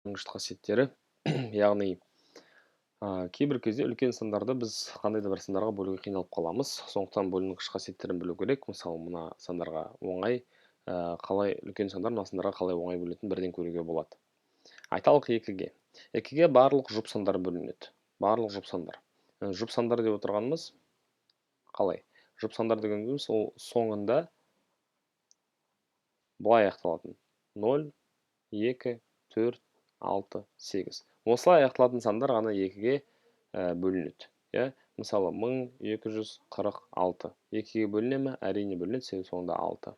Қасиеттері, яғни кейбір кезде үлкен сандарды біз қандай да бір сандарға бөлуге қиналып қаламыз. Сондықтан бөлінгіш қасиеттерін білу керек. Мысалы, мына сандарға оңай, қалай үлкен сандар мына сандарға қалай оңай бөлінетінін бірден көруге болады. Айталық, екіге. Екіге барлық жұп сандар бөлінеді. Барлық жұп сандар. Жұп сандар деп отырғанымыз қалай? Жұп сандар дегеніміз ол соңында былай аяқталатын. 0, 2, 4, 6, 8. Осылай аяқталатын сандар ғана екіге бөлінеді. Иә? Мысалы, 1246. Екіге бөліне ме? Әрине бөлінеді, себебі соңында 6.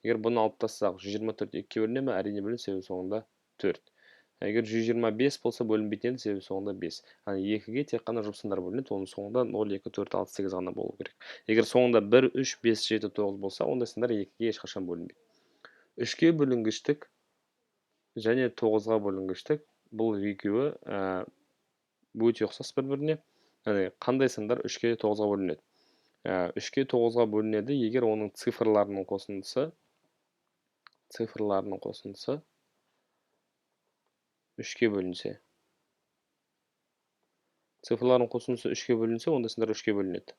Егер бұны алып тастасақ, 124 екіге бөліне ме? Әрине бөлінеді, себебі соңында 4. Егер 125 болса, бөлінбейтін еді, себебі соңында 5. Яғни екіге тек қана жұп сандар бөлінеді, оның соңында 0, 2, 4, 6, 8 ғана болу керек. Егер соңында 1, 3, 5, 7, 9 болса, ондай сандар екіге ешқашан бөлінбейді. 3-ке бөлінгіштік және 9-ға бөлінгіштік, бұл екеуі өте ұқсас бір-біріне. Яғни қандай сандар 3-ке 9-ға бөлінеді? 3-ке 9-ға бөлінеді, егер оның цифрларының қосындысы 3-ке бөлінсе. Цифрларының қосындысы 3-ке бөлінсе, ондай сандар 3-ке бөлінеді.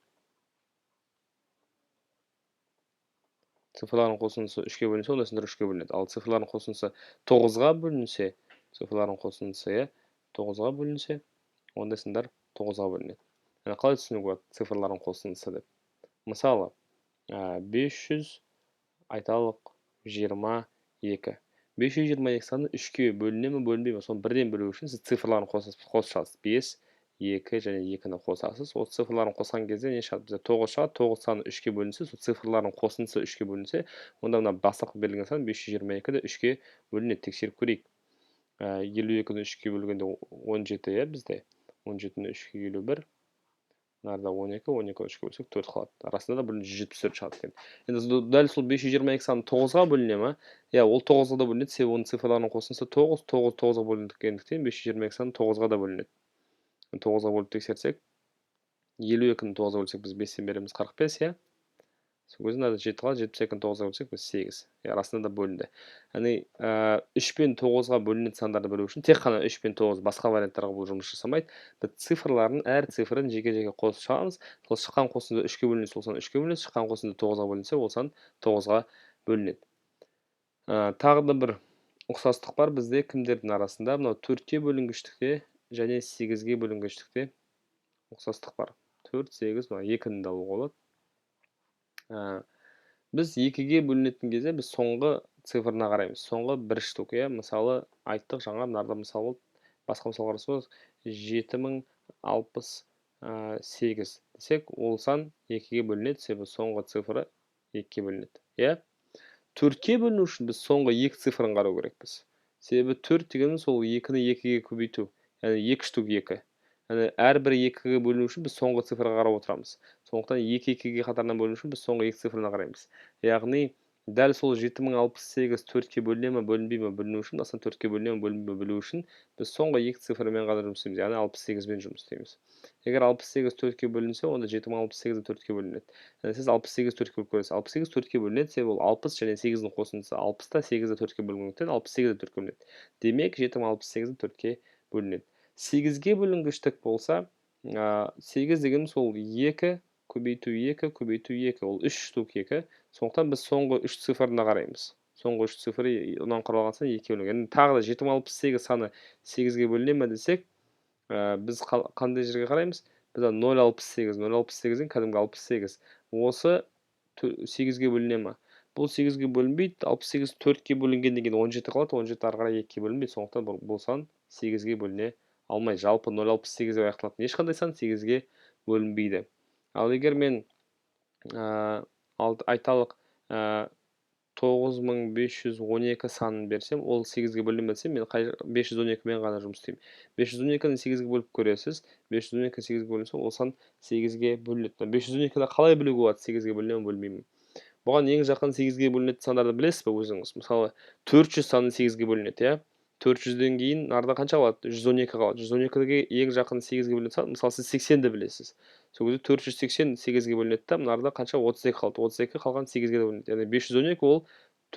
Цифрларының қосындысы 3-ке бөлінсе, ондай сандар 3-ке бөлінеді. Ал цифрларының қосындысы 9-ға бөлінсе, цифрларының қосындысы, 9-ға бөлінсе, ондай сандар 9-ға бөлінеді. Яғни қалай түсінуге болады цифрларының қосындысы деп? Мысалы, 500, айталық, 22. 522 саны 3-ке бөліне ме, бөлінбей ме? Соны бірден білу үшін сіз цифрларын қосып шығасыз. 5, 2 және 2-ні қосасыз. Ол цифрларын қосқан кезде не шығады? Бізде 9 шығады. 9 саны 3-ке бөлінсе, сол цифрлардың қосындысы 3-ке бөлінсе, онда мына бастапқы берілген сан 522 де 3-ке бөлінеді. Тексеріп көрейік. 52-ні 3-ке бөлгенде 17, иә, бізде. 17-ні 3-ке 51. Мынарда 12, 12-ні 3-ке бөлсек 4 қалады. Расында да бөлініп 174 шығады екен. Енді дәл сол 522 саны 9-ға бөліне ме? Иә, ол 9-ға да бөлінеді, себебі оның цифрларының қосындысы 9, 9 9-ға бөлінгендіктен 522 саны 9-ға да бөлінеді. 9-ға бөліп тексерсек, 52-ні 9-ға бөлсек біз 5-тен береміз 45, иә. Сол кезде мынада 7 қалады, 72-ні 9-ға бөлсек біз 8. Иә, расында да бөлінді. Яғни, 3 пен 9-ға бөлінетін сандарды білу үшін тек қана 3 пен 9, басқа варианттарға бұл жұмыс жасамайды. Біз цифрлардың әр цифрын жеке-жеке қосып шығамыз. Сол шыққан қосынды 3-ке бөлінсе, ол сан 3-ке бөлінеді, шыққан қосынды 9-ға бөлінсе, ол сан 9-ға бөлінеді. Тағы да бір ұқсастық бар бізде кімдердің арасында? Мынау 4-ке бөлінгіштікте және 8-ге бөлінгіштікте ұқсастық бар. 4, 8, мына 2-ні де алуға болады. Біз 2-ге бөлінетін кезде біз соңғы цифрына қараймыз. Соңғы бір штук, иә. Мысалы, айттық жаңа, мынарда мысал болды. Басқа мысал қарасақ, 7068 десек, ол сан 2-ге бөлінеді, себебі соңғы цифры 2-ге бөлінеді, иә. 4-ке бөліну үшін біз соңғы 2 цифрын қарау керекпіз. Себебі 4 дегеніміз ол 2-ні 2-ге көбейту, яғни 2 штук 2. Яғни әрбір 2-ге бөліну үшін біз соңғы цифрға қарап отырамыз. Сондықтан 2 2-ге қатарынан бөліну үшін біз соңғы 2 цифрына қараймыз. Яғни дәл сол 7068 4-ке бөліне ме, бөлінбей ме біліну үшін, асан 4-ке бөліне ме, бөлінбей ме білу үшін біз соңғы 2 цифрмен ғана жұмыс істейміз, яғни 68-мен жұмыс істейміз. Егер 68 4-ке бөлінсе, онда 7068 4-ке бөлінеді. Яғни сіз 68 4-ке бөліп көресіз. 68 4-ке бөлінеді, себебі ол 60 және 8-дің қосындысы 60-та 8-ді 4-ке бөлінгендіктен 68 4-ке бөлінеді. Демек, 7068 4-ке бөлінеді. 8-ге бөлінгіштік болса, 8 дегеніміз ол 2 көбейту 2 көбейту 2, ол 3 штук 2. Сондықтан біз соңғы 3 цифрына қараймыз. Соңғы 3 цифры онан құралған сан 2-ге бөлінген. Енді тағы да 7068 саны 8-ге бөліне ме десек, біз қандай жерге қараймыз? Біз 0,68, 0,68-ден кәдімгі 68. Осы 8-ге бөліне ме? Бұл 8-ге бөлінбейді, 68 4-ке бөлінгеннен кейін 17 қалады, 17 ары қарай 2-ге бөлінбейді. Сондықтан бұл сан 8-ге бөліне алмай. Жалпы 0,68 деп аяқталатын ешқандай сан 8-ге бөлінбейді. Ал егер мен, айталық, 9512 санын берсем, ол 8-ге бөлінбесе, мен 512-мен ғана жұмыс істеймін. 512-ні 8-ге бөліп көресіз. 512 8-ге бөлінсе, ол сан 8-ге бөлінеді. 512-ні қалай білуге болады, 8-ге бөліне ме, бөлінбей ме? Бұған ең жақын 8-ге бөлінетін сандарды білесіз бе өзіңіз? Мысалы, 400 саны 8-ге бөлінеді, иә? 400-ден кейін нарда қанша қалады? 112 қалады. 112-ге ең жақын 8-ге бөлінетін сан, мысалы, сіз 80-ді білесіз. Сол кезде 480 8-ге бөлінеді да, мынарда қанша? 32 қалды. 32 қалған 8-ге де бөлінеді. Яғни 512 ол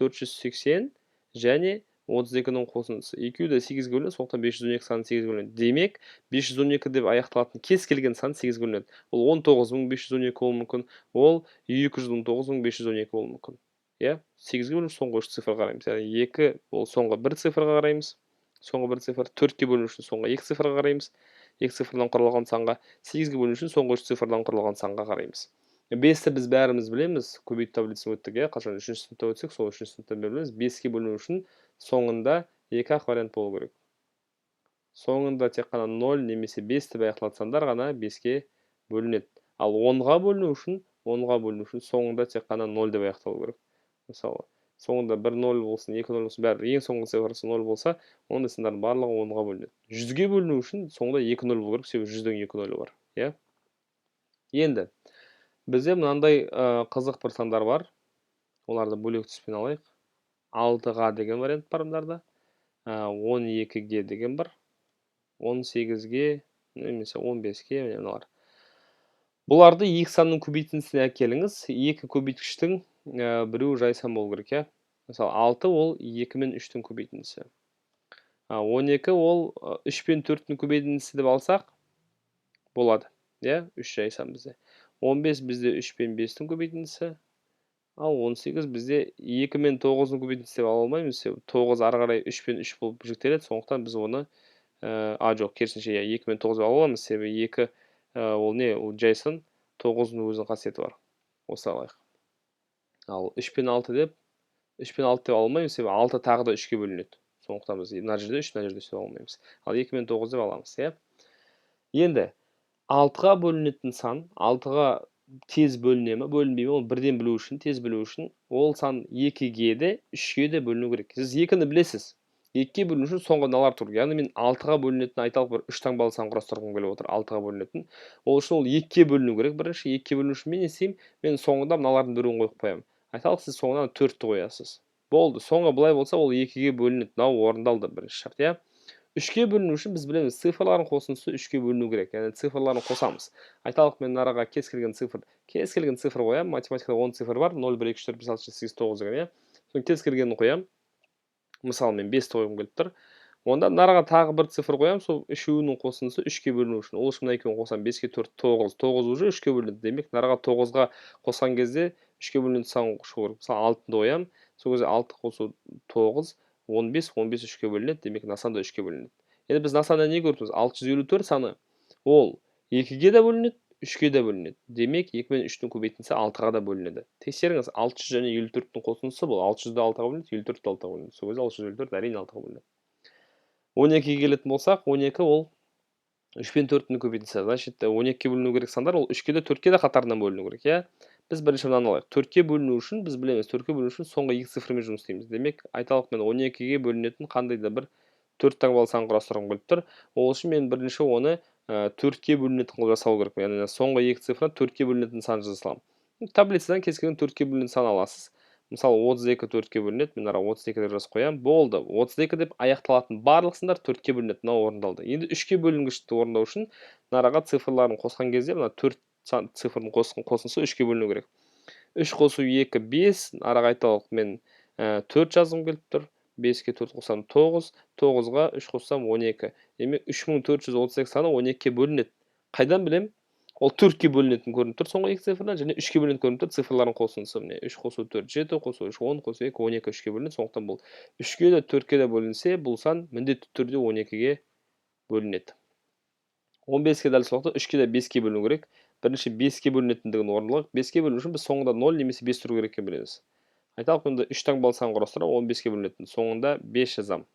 480 және 32-нің қосындысы. Екеуі де 8-ге бөлінеді, сондықтан 512 саны 8-ге бөлінеді. Демек, 512 деп аяқталатын кез келген сан 8-ге бөлінеді. Ол 19512 болуы мүмкін, ол 219512 болуы мүмкін. Иә, 8-ге бөліну соңғы 3 цифрға қараймыз. Яғни 2 ол соңғы 1 цифрға қараймыз. Соңғы 1 цифр, 4-ке бөліну үшін соңғы 2 цифрға қараймыз. 2 цифрдан құралған санға, 8-ге бөліну үшін соңғы 3 цифрдан құралған санға қараймыз. 5-ті біз бәріміз білеміз, көбейту таблицасын өттік, иә, қашан 3-ші сыныпта өтсек, сол 3-ші сыныптан бері білеміз. 5-ке бөліну үшін соңында 2 ақ вариант болу керек. Соңында тек қана 0 немесе 5 деп аяқталатын сандар ғана 5-ке бөлінеді. Ал 10-ға бөліну үшін, 10-ға бөліну үшін соңында тек қана 0 деп аяқталу керек. Мысалы, соңында 1 0 болсын, 2 0 болсын, бәрі ең соңғы цифрасы 0 болса, ондай сандардың барлығы 10-ға бөлінеді. 100-ге бөліну үшін соңында 2 0 болу керек, себебі 100-дің 2 0 бар, иә? Енді бізде мынандай қызық бір сандар бар. Оларды бөлек түспен алайық. 6-ға деген вариант бар мындарда. 12-ге деген бар. 18-ге немесе 15-ге, міне мыналар. Бұларды екі санның көбейтіндісіне әкеліңіз. Екі көбейткіштің біреуі жай сан болу керек, иә? Мысалы, 6 ол 2 мен 3-тің көбейтіндісі. 12 ол 3 пен 4-тің көбейтіндісі деп алсақ болады, иә? 3 жай сан бізде. 15 бізде 3 пен 5-тің көбейтіндісі. Ал 18 бізде 2 мен 9-дың көбейтіндісі деп ала алмаймыз, себебі 9 ары қарай 3 пен 3 болып жіктеледі, сондықтан біз оны, жоқ, керісінше, иә, 2 мен 9 деп ала аламыз, себебі 2 ол не, ол жай сан, 9-дың өзінің қасиеті бар. Осы алайық. Ал 3 пен 6 деп, 3 пен 6 деп ала алмаймыз, себебі 6 тағы да 3-ке бөлінеді. Сондықтан біз мына жерде 3, мына жерде 3 деп ала алмаймыз. Ал 2 мен 9 деп аламыз, иә. Енді 6-ға бөлінетін сан, 6-ға тез бөліне ме, бөлінбей ме, оны бірден білу үшін, тез білу үшін ол сан 2-ге де, 3-ге де бөліну керек. Сіз 2-ні білесіз. 2-ге бөліну үшін соңғы мыналар тұр. Яғни мен 6-ға бөлінетін айталық бір 3 таңбалы сан құрастырғым келіп отыр, 6-ға бөлінетін. Ол үшін ол 2-ге бөліну керек. Бірінші 2-ге бөліну үшін мен не істеймін? Мен соңында мыналардың біреуін қойып қоямын. Айталық, сіз соңынан 4-ті қоясыз. Болды. Соңы былай болса, ол 2-ге бөлінеді. Мынау орындалды бірінші шарт, иә? 3-ке бөліну үшін біз білеміз, цифрлардың қосындысы 3-ке бөліну керек. Яғни цифрларын қосамыз. Айталық, мен араға кез келген цифр, кез келген цифр қоямын. Математикада 10 цифр бар. 0, 1, 2, 3, 4, 5, 6, 7, 8, 9 деген, иә. Соны кез келгенін қоямын. Мысалы, мен 5-ті қойғым келіп тұр. Онда мынаға тағы бір цифр қоямын, сол үшеуінің қосындысы 3-ке бөліну үшін. Ол үшін мына екеуін қосамын, 5-ке 4, 9. 9 уже 3-ке бөлінеді. Демек, мынаға 9-ға қосқан кезде 3-ке бөлінетін сан шығу керек. Мысалы, 6-ны қоямын. Сол кезде 6 қосу 9, 15, 15 3-ке бөлінеді. Демек, мына сан да 3-ке бөлінеді. Енді біз мына санда не көріп тұрмыз? 654 саны ол 2-ге де бөлінеді, 3-ке де бөлінеді. Демек, 2 мен 3-тің көбейтіндісі 6-ға да бөлінеді. Тексеріңіз, 600 және 54-тің қосындысы бұл 600 да 6-ға бөлінеді, 54 те 6-ға бөлінеді. Сол кезде 654 әрине 6-ға бөлінеді. 12-ге келетін болсақ, 12 ол 3 пен 4-тің көбейтіндісі. Значит, 12-ге бөліну керек сандар ол 3-ке де 4-ке де қатарынан бөліну керек, иә? Біз бірінші мынаны алайық. 4-ке бөліну үшін біз білеміз, 4-ке бөліну үшін соңғы екі цифрмен жұмыс істейміз. Демек, айталық, мен 12-ге бөлінетін қандай да бір 4 таңбалы сан құрастырғым келіп тұр. Ол үшін мен бірінші оны 4-ке бөлінетін қылып жасау керек. Яғни соңғы екі цифрдан 4-ке бөлінетін сан жаза саламын. Таблицадан кез келген 4-ке бөлінетін сан аласыз. Мысалы, 32 4-ке бөлінеді, мен ара 32 деп жазып қоямын. Болды. 32 деп аяқталатын барлық сандар 4-ке бөлінеді. Мынау орындалды. Енді 3-ке бөлінгішті орындау үшін мынараға цифрларын қосқан кезде мына 4 цифрдың қосындысы 3-ке бөліну керек. 3 қосу 2 5, араға айталық мен 4 жазғым келіп тұр. 5-ке 4 қосам 9, 9-ға 3 қоссам 12. Демек, 3432 саны 12-ге бөлінеді. Қайдан білем? Ол 4-ке бөлінетін көрініп тұр соңғы екі цифрдан, және 3-ке бөлінетін көрініп тұр цифрлардың қосындысы. Міне, 3 қосу 4 7, қосу 3 10, қосу 2 12 3-ке бөлінеді. Сондықтан бұл 3-ке де 4-ке де бөлінсе, бұл сан міндетті түрде 12-ге бөлінеді. 15-ке дәл сол уақытта 3-ке де 5-ке бөліну керек. Бірінші 5-ке бөлінетіндігін орындалайық. 5-ке бөліну үшін біз соңында 0 немесе 5 тұру керек екенін білеміз. Айталық, енді 3 таңбалы сан құрастырамын, 15-ке бөлінетін. Соңында 5 жазамын.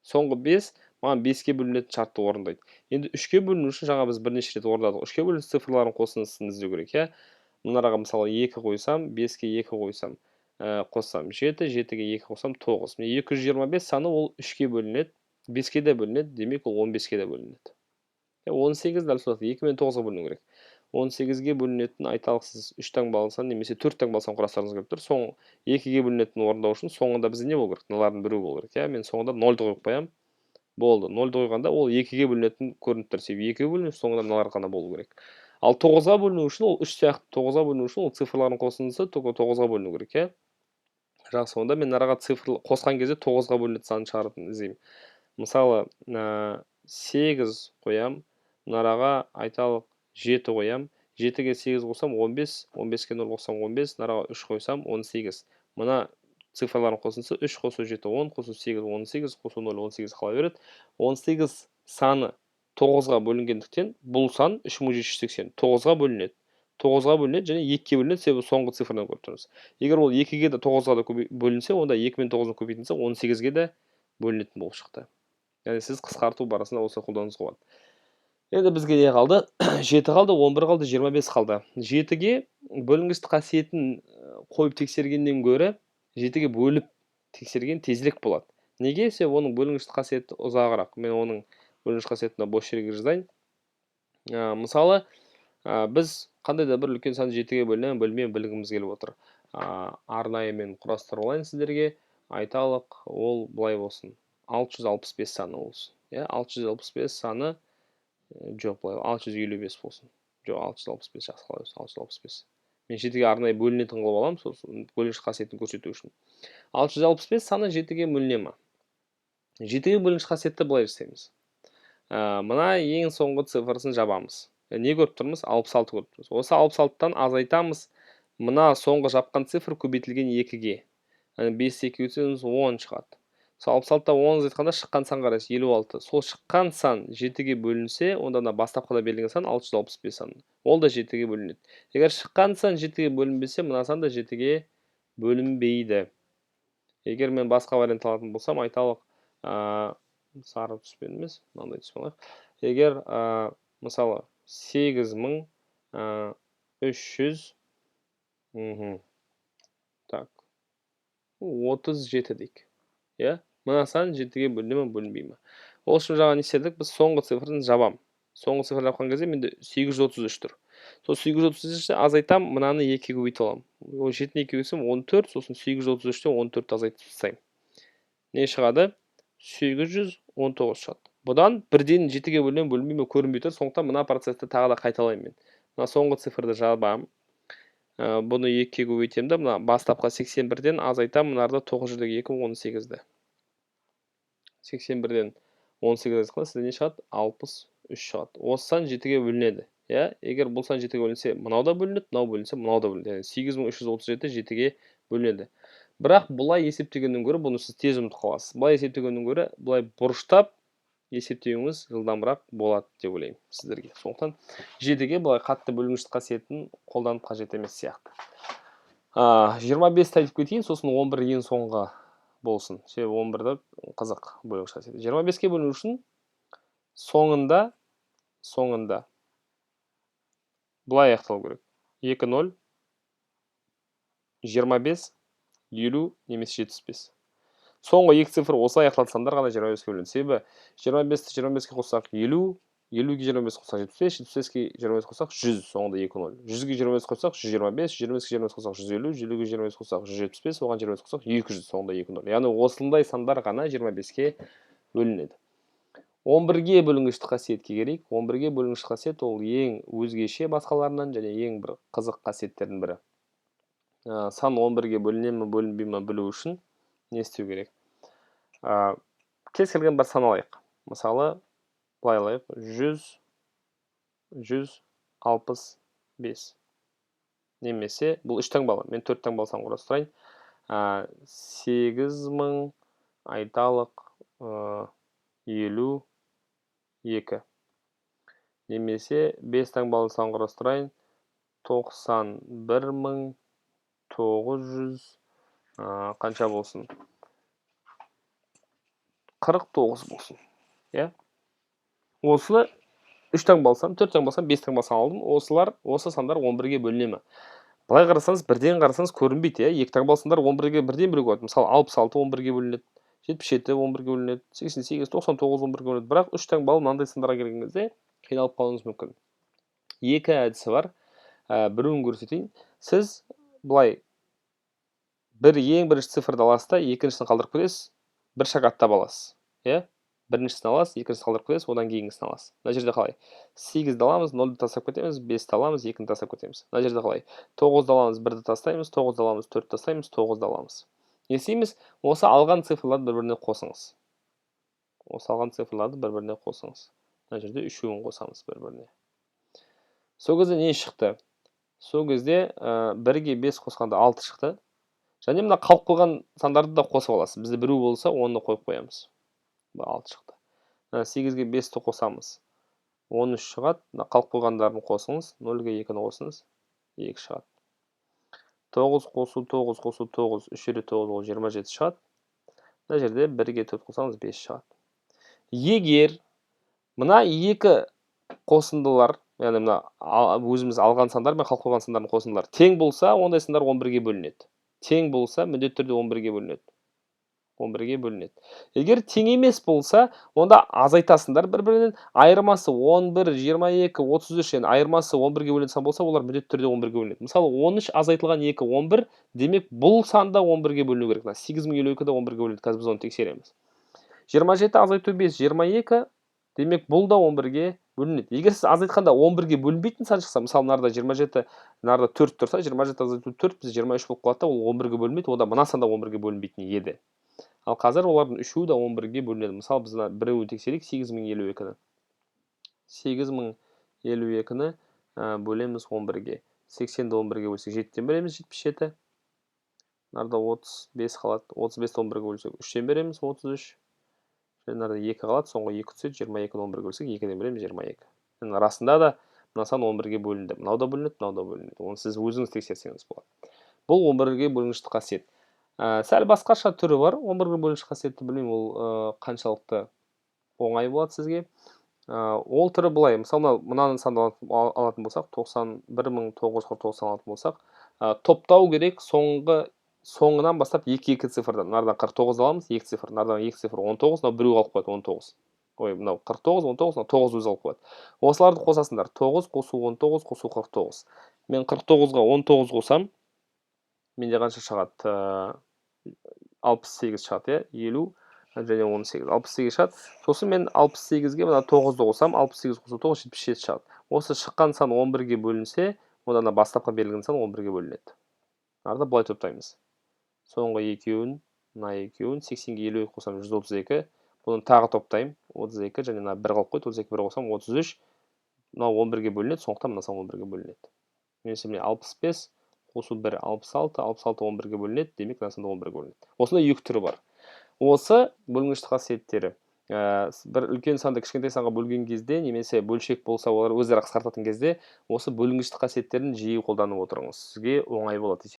Соңғы 5 маған 5-ке бөлінетін шартты орындайды. Енді 3-ке бөліну үшін жаңа біз бірнеше рет орындадық. 3-ке бөліну цифрлардың қосындысын іздеу керек, иә? Мынараға мысалы 2 қойсам, 5-ке 2 қойсам, қоссам 7, 7-ге 2 қоссам 9. Міне, 225 саны ол 3-ке бөлінеді, 5-ке де бөлінеді, демек ол 15-ке де бөлінеді. 18 дәл сол 2 мен 9-ға бөліну керек. 18-ге бөлінетін айталық сіз 3 таңбалы сан немесе 4 таңбалы сан құрастырғыңыз келіп тұр. Соң 2-ге бөлінетін орындау үшін соңында бізде не болу керек? Мыналардың біреуі болу керек, иә? Мен соңында 0-ды қойып қоямын. Болды. 0-ды қойғанда ол 2-ге бөлінетін көрініп тұр. Себебі 2-ге бөліну соңында мыналар ғана болу керек. Ал 9-ға бөліну үшін ол 3 сияқты 9-ға бөліну үшін ол цифрлардың қосындысы только 9-ға бөліну керек, иә? Жақсы, онда мен араға цифр қосқан кезде 9-ға бөлінетін санын шығарып іздеймін. Мысалы, 8 қоям, мынараға айталық 7 қоям. 7-ге 8 қосам 15, 15-ке 0 қосам 15, мынараға 3 қойсам 18. Мына цифрлардың қосындысы 3 қосу 7 10, қосу 8 18, қосу 0 18 қала береді. 18 саны 9-ға бөлінгендіктен бұл сан 3780 9-ға бөлінеді. 9-ға бөлінеді және 2-ге бөлінеді, себебі соңғы цифрдан көріп тұрмыз. Егер ол 2-ге де 9-ға да бөлінсе, онда 2 мен 9-ны көбейтілсе 18-ге де бөлінетін болып шықты. Яғни сіз қысқарту барысында осы қолдануыңызға болады. Енді бізге не қалды? 7 қалды, 11 қалды, 25 қалды. 7-ге бөлінгіш қасиетін қойып тексергеннен гөрі 7-ге бөліп тексерген тезірек болады. Неге? Себебі оның бөлінгіш қасиеті ұзағырақ. Мен оның бөлінгіш қасиетін бос жерге жазайын. Мысалы, біз қандай да бір үлкен сан 7-ге бөлінемін, бөлмеймін білгіміз келіп отыр. Арнайы мен құрастырып алайын сіздерге. Айталық, ол былай болсын. 665 саны болсын. Иә, 665 саны, жоқ, былай 655 болсын. Жоқ, 665 жақсы қалай болсын, 665. Мен 7-ге арнайы бөлінетін қылып аламын, сосын бөлінгіш қасиетін көрсету үшін. 665 саны 7-ге бөліне ма? 7-ге бөлінгіш қасиетті былай жасаймыз. Мына ең соңғы цифрысын жабамыз. Не көріп тұрмыз? 66 көріп тұрмыз. Осы 66-тан азайтамыз. Мына соңғы жапқан цифр көбейтілген 2-ге. Яғни 5 2 өтсеңіз 10 шығады. Сол 66-тан 10 азайтқанда шыққан сан қарайсыз, 56. Сол шыққан сан 7-ге бөлінсе, онда мына бастапқыда берілген сан 665 сан. Ол да 7-ге бөлінеді. Егер шыққан сан 7-ге бөлінбесе, мына сан да 7-ге бөлінбейді. Егер мен басқа вариант алатын болсам, айталық, сары түспен емес, мынандай түспен алайық. Егер, мысалы, 8300, так, 37 дейік. Иә? Мына сан 7-ге бөліне ме, бөлінбей ме? Ол үшін жаңа не істедік? Біз соңғы цифрын жабам. Соңғы цифрын жапқан кезде менде 833 тұр. Сол 833-ті азайтам, мынаны 2-ге көбейтіп аламын. Ол 7-ні 2-ге көбейтсем 14, сосын 833-тен 14-ті азайтып тастаймын. Не шығады? 819 шығады. Бұдан бірден 7-ге бөлінем, бөлінбей ме көрінбей тұр. Сондықтан мына процесті тағы да қайталаймын мен. Мына соңғы цифрды жабам. Бұны 2-ге көбейтемін да, мына бастапқы 81-ден азайтам, мынарды 9 жердегі 2, 18-ді. 81-ден 18 азайтқанда сізде не шығады? 63 шығады. Осы сан 7-ге бөлінеді. Иә? Егер бұл сан 7-ге бөлінсе, мынау да бөлінеді, мынау бөлінсе, мынау да бөлінеді. Яғни 8337 7-ге бөлінеді. Бірақ бұлай есептегеннен гөрі бұны сіз тез ұмытып қаласыз. Бұлай есептегеннен гөрі бұлай бұрыштап есептеуіңіз жылдамырақ болады деп ойлаймын сіздерге. Сондықтан 7-ге бұлай қатты бөлінгіш қасиетін қолданып қажет емес сияқты. 25-ті айтып кетейін, сосын 11 ең соңғы болсын. Себебі 11-ді қызық бөлінгіш қасиеті. 25-ке бөліну үшін соңында былай аяқталу керек. 2 0, 25, 50 немесе 75. Соңғы екі цифр осылай аяқталатын сандар ғана 25-ке бөлінеді. Себебі 25-ті 25-ке қоссақ 50, 50-ге 25 қоссақ 75, 75-ке 25 қоссақ 100, соңында 2 0. 100-ге 25 қоссақ 125, 125-ке 25 қоссақ 150, 150-ге 25 қоссақ 175, оған 25 қоссақ 200, соңында 2 0. Яғни осындай сандар ғана 25-ке бөлінеді. 11-ге бөлінгіштік қасиетке келейік. 11-ге бөлінгіш қасиет ол ең өзгеше басқаларынан және ең бір қызық қасиеттердің бірі. Сан 11-ге бөліне ме, бөлінбей ме білу үшін не істеу керек? Кез келген бір сан алайық. Мысалы, былай алайық. 165. Немесе бұл 3 таңбалы. Мен 4 таңбалы сан құрастырайын. 8000 айталық, 52. Немесе 5 таңбалы сан құрастырайын. 91900, қанша болсын? 49 болсын. Иә? Осыны 3 таңбалы сан, 4 таңбалы сан, 5 таңбалы сан алдым. Осы сандар 11-ге бөліне ме? Былай қарасаңыз, бірден қарасаңыз көрінбейді, иә? 2 таңбалы сандар 11-ге бірден бөлуге болады. Мысалы, 66 11-ге бөлінеді, 77 11-ге бөлінеді, 88, 99 11-ге бөлінеді. Бірақ 3 таңбалы мынандай сандарға келген кезде қиналып қалуыңыз мүмкін. Екі әдісі бар. Біреуін көрсетейін. Сіз былай бір ең бірінші цифрды аласыз да, екіншісін қалдырып кетесіз, бір шаг аттап аласыз. Иә? Біріншісін аласыз, екіншісін қалдырып кетесіз, одан кейінгісін аласыз. Мына жерде қалай? 8-ді аламыз, 0-ды тастап кетеміз, 5-ті аламыз, 2-ні тастап кетеміз. Мына жерде қалай? 9-ды аламыз, 1-ді тастаймыз, 9-ды аламыз, 4-ті тастаймыз, 9-ды аламыз. Не істейміз? Осы алған цифрларды бір-біріне қосыңыз. Осы алған цифрларды бір-біріне қосыңыз. Мына жерде үшеуін қосамыз бір-біріне. Сол кезде не шықты? Сол кезде 1-ге 5 қосқанда 6 шықты. Және мына қалып қойған сандарды да қосып аласыз. Бізде біреу болса, оны қойып қоямыз. Бұл 6 шықты. 8-ге 5-ті қосамыз. 13 шығады. Мына қалып қойғандарын қосыңыз. 0-ге 2-ні қосыңыз. 2 шығады. 9 қосу 9 қосу 9, 3 рет 9 ол 27 шығады. Мына жерде 1-ге 4 қосаңыз 5 шығады. Егер мына екі қосындылар, яғни мына өзіміз алған сандар мен қалып қойған сандардың қосындылары тең болса, ондай сандар 11-ге бөлінеді. Тең болса, міндетті түрде 11-ге бөлінеді. 11-ге бөлінеді. Егер тең емес болса, онда азайтасыңдар бір-бірінен. Айырмасы 11, 22, 33, яғни айырмасы 11-ге бөлінетін сан болса, олар міндетті түрде 11-ге бөлінеді. Мысалы, 13 азайтылған 2, 11, демек бұл сан да 11-ге бөліну керек. Мына 8052 де 11-ге бөлінеді. Қазір біз оны тексереміз. 27 азайту 5, 22, демек бұл да 11-ге бөлінеді. Егер сіз азайтқанда 11-ге бөлінбейтін сан шықса, мысалы, мынарда 27, мынарда 4 тұрса, 27 азайту 4 бізде 23 болып қалады да, ол 11-ге бөлінбейді, онда мына сан да 11-ге бөлінбейтін еді. Ал қазір олардың үшеуі де 11-ге бөлінеді. Мысалы, біз мына біреуін тексерейік, 8052-ні. 8052-ні бөлеміз 11-ге. 80-ді 11-ге бөлсек, 7-тен береміз, 77. Мынарда 35 қалады. 35-ті 11-ге бөлсек, 3-тен береміз, 33. Және мынарда 2 қалады, соңғы 2 түседі, 22-ні 11-ге бөлсек, 2-ден береміз, 22. Яғни расында да мына сан 11-ге бөлінді. Мынау да бөлінеді, мынау да бөлінеді. Оны сіз өзіңіз тексерсеңіз болады. Бұл 11-ге бөлінгіштік қасиет. Сәл басқаша түрі бар. 11-ге бөлінгіш қасиетті білмеймін, ол қаншалықты оңай болады сізге. Ол түрі былай. Мысалы, мынаны санды алатын болсақ, 91949 сан алатын болсақ, топтау керек соңынан бастап екі-екі цифрдан. Мынардан 49 аламыз, екі цифр, мынардан екі цифр 19, мынау біреу қалып қояды, 19. Ой, мынау 49, 19, мынау 9 өзі қалып қояды. Осыларды қосасыңдар. 9 қосу 19 қосу 49. Мен 49-ға 19 қосам, менде қанша шығады? 68 шығады, иә? 50 және 18. 68 шығады. Сосын мен 68-ге мына 9-ды қосам, 68 қосу 9, 77 шығады. Осы шыққан сан 11-ге бөлінсе, онда ана бастапқы берілген сан 11-ге бөлінеді. Арада былай топтаймыз. Соңғы екеуін, мына екеуін, 80-ге 52 қосам, 132. Бұны тағы топтаймын. 32 және мына 1 қалып қойды, 32 1 қосам, 33. Мынау 11-ге бөлінеді, сондықтан мына сан 11-ге бөлінеді. Немесе міне 65 қосу 1, 66, 66 11-ге бөлінеді, демек мына сан да 11-ге бөлінеді. Осындай екі түрі бар. Осы бөлінгіштік қасиеттері. Бір үлкен санды кішкентай санға бөлген кезде, немесе бөлшек болса, олар өзара қысқартатын кезде, осы бөлінгіштік қасиеттерін жиі қолданып отырыңыз. Сізге оңай болады.